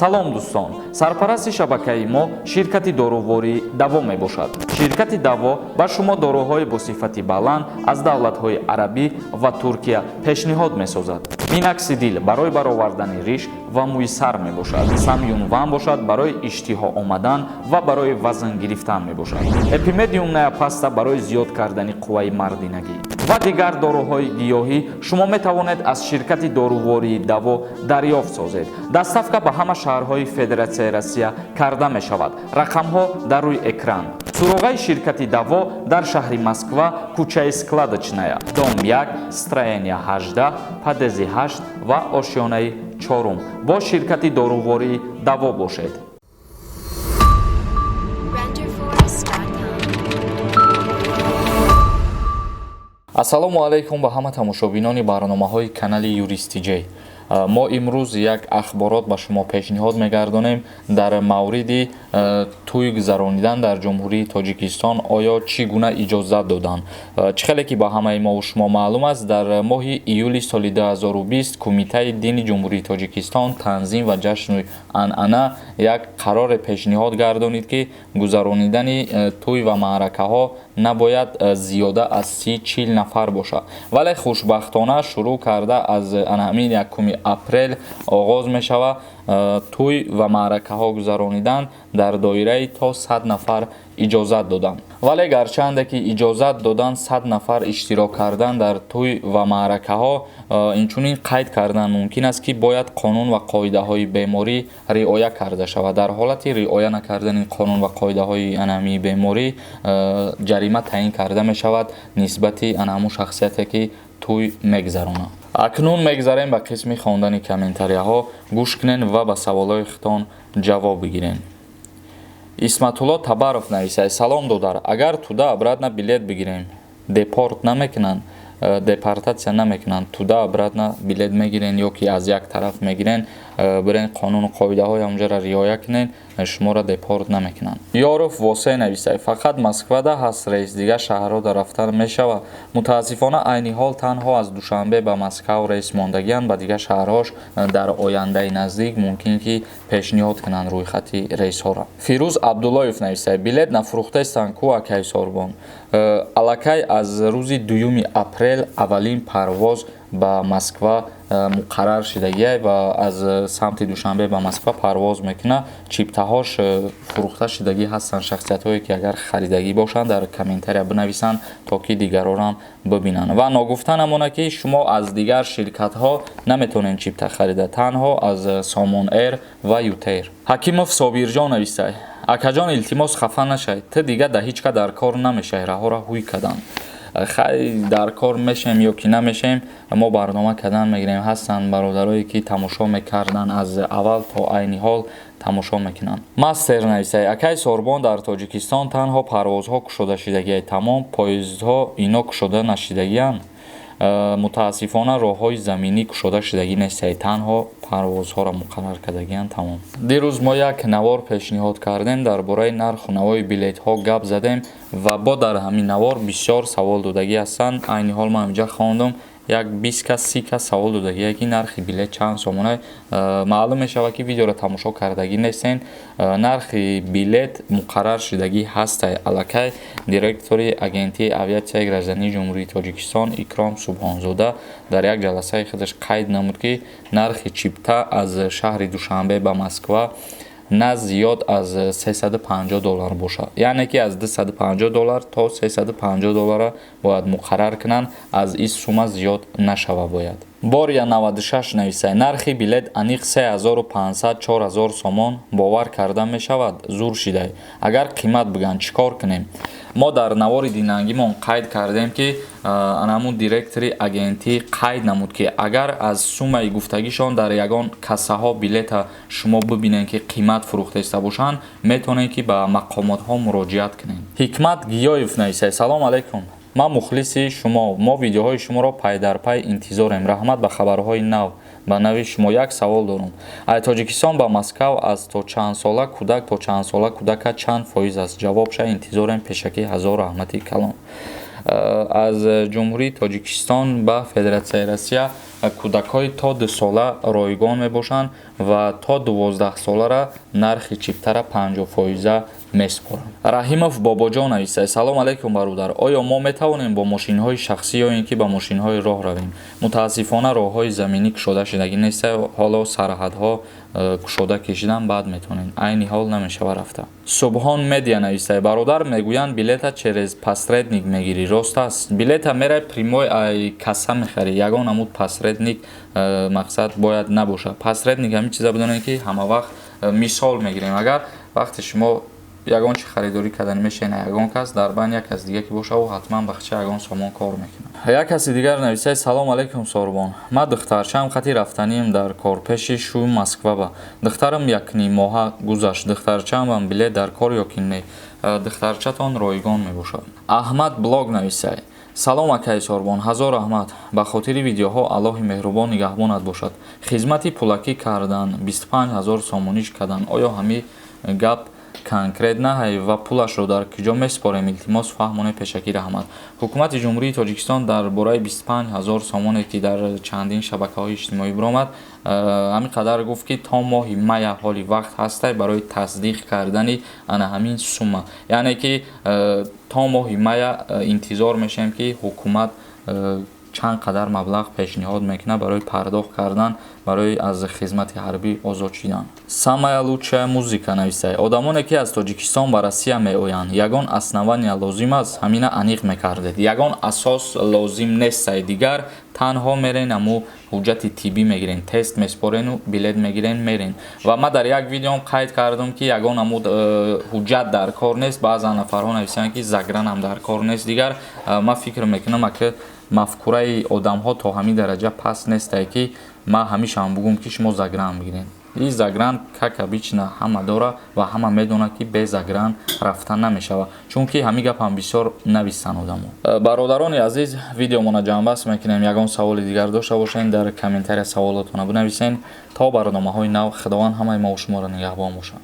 Салом, дӯстон! Сарпарасти шабакаи мо ширкати дорувории Даво мебошад. Ширкати Даво ба шумо доруҳои бо сифати баланд аз давлатҳои арабӣ ва Туркия пешниҳод месозад. Миноксидил барои баровардани риш ва мӯи сар мебошад. Самюнван бошад, барои иштиҳо омадан ва барои вазн гирифтан мебошад. Эпимедиумная паста барои зиёд кардани қувваи мардинагӣ ва дигар доруҳои гиёҳӣ шумо метавонед аз ширкати дорувории Даво дарёфт созед. Доставка ба ҳама шаҳрҳои Федератсияи Россия карда мешавад. Рақамҳо дар рӯи экран. Суроғаи ширкати Даво дар шаҳри Москва, кӯчаи Складочная, дом 1, строение 18, подъезди 8 ва ошёнаи чорум. Бо ширкати дорувории Даво бошед. Renderforest.com. Ассалому алайкум ба ҳама тамошобинони барномаҳои канали Юристиҷей. Мо имрӯз як ахборот ба шумо пешниҳод мегардонем дар мавриди тӯй гузаронидан дар Ҷумҳурии Тоҷикистон, оё чӣ гуна иҷозат доданд. Чӣ хеле ки ба ҳамаи мову шумо маълум аст, дар моҳи июли соли 2020 Кумитаи дини Ҷумҳурии Тоҷикистон, танзим ва ҷашну анъана як қароре пешниҳод гардонид, ки гузаронидани тӯй ва маъракаҳо набояд зиёда аз 30-40 нафар бошад. Вале хушбахтона, шурӯъ карда аз ҳамин 1 апрел оғоз мешавад тӯй ва маъракаҳо гузаронидан дар доираи то 100 нафар иҷозат доданд. Вале гарчанде ки иҷозат додан 100 нафар иштирок кардан дар тӯй ва маъракаҳо, инчунин қайд кардан мумкин аст, ки бояд қонун ва қоидаҳои беморӣ риоя карда шавад. Дар ҳолати риоя накардани қонун ва қоидаҳои анамии беморӣ ҷарима таъин карда мешавад нисбати анамун шахсияте, ки тӯй мегузаронад. Акнун мегзарем ба қисми хондани комментарияҳо. Гӯш кунен ва ба саволҳои худтон ҷавоб бигирен. Исматулло Табаров нависад: «Салом, додар, агар туда обратно билет бигирем, депорт намекунанд?» Депортатсия намекунанд. Туда обратно билет мегирен ё ки аз як тараф мегирен, бирен, қонуну қоидаҳои онҷоро риоя кунен, шуморо депорт намекунанд. Ёров Восе нависад: «Фақат Москвада ҳаст рейс, дигар шаҳрҳода рафтан мешавад?» Мутаассифона, айни ҳол танҳо аз Душанбе ба Москав рейс мондагианд. Ба дигар шаҳрҳош дар ояндаи наздик мумкин ки пешниҳод кунанд рӯйхати рейсҳоро. Фирӯз Абдуллоев нависад: «Билет нафурӯхтаистанд ку, акай Сорбон?» Аллакай аз рӯзи 2 апрел аввалин парвоз ба Москва муқаррар шидагиай ва аз самти Душанбе ба Москва парвоз мекунад. Чиптаҳош фурӯхта шидагӣ ҳастанд. Шахсиятҳое ки агар харидагӣ бошанд, дар комментария бинависанд, то ки дигарорам бибинанд. Ва ногуфта намонад, ки шумо аз дигар ширкатҳо наметавонед чипта харида, танҳо аз Сомон Эйр ва ЮТэйр. Ҳакимов Собирҷон нависад: «Акаҷон, илтимос, хафа нашай, ту дига да ҳеҷ ка дар кор намешай, раҳоро ҳуй карданд». Хай, дар кор мешем ё ки намешем, мо барнома кардан мегирем. Ҳастанд бародарое, ки тамошо мекарданд, аз аввал то айни ҳол тамошо мекунанд. Мастер нависад: «Акай Сорбон, дар Тоҷикистон танҳо парвозҳо кушода шидагиай, тамом, поездҳо ино кушода нашидагианд?» Мутаассифона, роҳҳои заминӣ кушода шудагӣ нестанд, танҳо парвозҳоро муқаррар кардагианд, тамом. Дирӯз мо як навор пешниҳод кардем, дар бораи нарху навои билетҳо гап задем ва бо дар ҳамин навор бисёр савол додагӣ ҳастанд. Айни ҳол ман инҷа хондум, як 20 кас, 30 кас савол додагие, ки нархи билет чанд сомона. Маълум мешавад, ки видеоро тамошо кардагӣ нестен. Нархи билет муқаррар шудагӣ ҳастай. Аллакай директори Агентии авиатсияи граждании Ҷумҳурии Тоҷикистон Икром Субҳонзода дар як ҷаласаи худаш қайд намуд, ки нархи чипта аз шаҳри Душанбе ба Москва на зиёд аз 350 доллар бошад, яъне ки аз 250 доллар то 350 доллара бояд муқаррар кунанд, аз ин сума зиёд нашава бояд. Бория 96 нависад: «Нархи билет аниқ 3500, 4000 сомон бовар карда мешавад? Зур шидай, агар қимат бигӯянд, чӣ кор кунем?» Мо дар навори динангимон қайд кардем, ки анамун директори агентӣ қайд намуд, ки агар аз суммаи гуфтагишон дар ягон кассаҳо билета шумо бибинед, ки қимат фурӯхтаиста бошанд, метавонед, ки ба мақомотҳо муроҷиат кунед. Ҳикмат Гиёев нависад: «Салом алайкум, ман мухлиси шумо, мо видеоҳои шуморо пайдарпай интизорем, раҳмат ба хабарҳои нав ба нави шумо. Як савол дорум: аз Тоҷикистон ба Москав аз то чанд сола кӯдак то чанд сола кӯдака чанд фоиз аст? Ҷавобша интизорем, пешакӣ ҳазор раҳмати калон». Аз Ҷумҳурии Тоҷикистон ба Федератсияи Россия кӯдакҳои то 2 сола ройгон мебошанд ва то 12 солара нархи чиптара 50 фоиза месупоранд. Раҳимов Бобоҷон нависад: «Салом алейкум, бародар. Оё мо метавонем бо мошинҳои шахсӣ ё ин ки ба мошинҳои роҳ равем? Мутаассифона, роҳҳои заминӣ кушода шудагӣ нест ҳоло. Сарҳадҳо кушода кашидан, баъд метавонем. Айни ҳол намешава рафта». Субҳон Медиа нависад: «Бародар, мегӯянд, билета через посредник мегирӣ, рост аст?» Билета мерай, прямой ай касса мехарӣ. Ягон намуд посредник мақсад бояд набошад. Посредник ҳамин чиза бидонед, ки ҳама вақт мисол мегирем, агар вақте шумо ягон чи харидорӣ кардани мешавед, ягон кас дар байн як кас дига ки боша, ӯ ҳатман бахча ягон сомон кор мекунад. Як каси дигар нависад: «Салом алейкум, Сорбон. Ман духтарчаам хати рафтанием дар корпеши шӯ Москва ба духтарам якним моҳа гузашт. Духтарчаамам билет дар кор ё ки не?» Духтарчатон ройгон мебошад. Аҳмад Блог нависад: «Салом, акаи Сорбон. Ҳазор раҳмат ба хотири видеоҳо. Аллоҳи меҳрубон нигаҳбонат бошад. Хизмати пулакӣ кардан, 25 000 сомониш кардан, оё ҳамин гап конкретно ҳай ва пулашро дар куҷо месупорем? Илтимос, фаҳмоне. Пешакӣ раҳмат». Ҳукумати Ҷумҳурии Тоҷикистон дар бораи 25 000 сомоне, ки дар чандин шабакаҳои иҷтимоӣ биромад, ҳамин қадар гуфт, ки то моҳи мая ҳоли вақт ҳастай барои тасдиқ кардани ана ҳамин сумма. Яъне ки то моҳи мая интизор мешавем, ки ҳукумат чанд қадар маблағ пешниҳод мекунад барои пардохт кардан, барои аз хизмати ҳарбӣ озод шудан. «Самая лучшая музыка» нависад: «Одамоне, ки аз Тоҷикистон ба Россия меоянд, ягон основания лозим аст? Ҳамина аниқ мекардед». Ягон асос лозим нестай дигар. Танҳо мерен, аму ҳуҷҷати тиббӣ мегирен, тест месупорену билет мегирен, мерен. Ва ман дар як видеом қайд кардам, ки ягон аму ҳуҷҷат дар кор нест. Баъзан нафарҳо нависанд, ки загран ам дар кор нест дигар. Ман фикр мекунам, ака, мафкураи одамҳо то ҳамин дараҷа паст нестае, ки ман ҳамешаам бугум, ки шумо загран бигирен. И загран, как обычно, ҳама дора ва ҳама медонад, ки бе загран рафта намешавад, чунки ҳамин гапам бисёр нависанд одамо. Бародарони азиз, видеомона ҷамъбаст мекунем. Ягон саволи дигар дошта бошед, дар комментария саволотона бинависен. То барномаҳои нав, Худованд ҳамаи мо шуморо нигаҳбон бошад.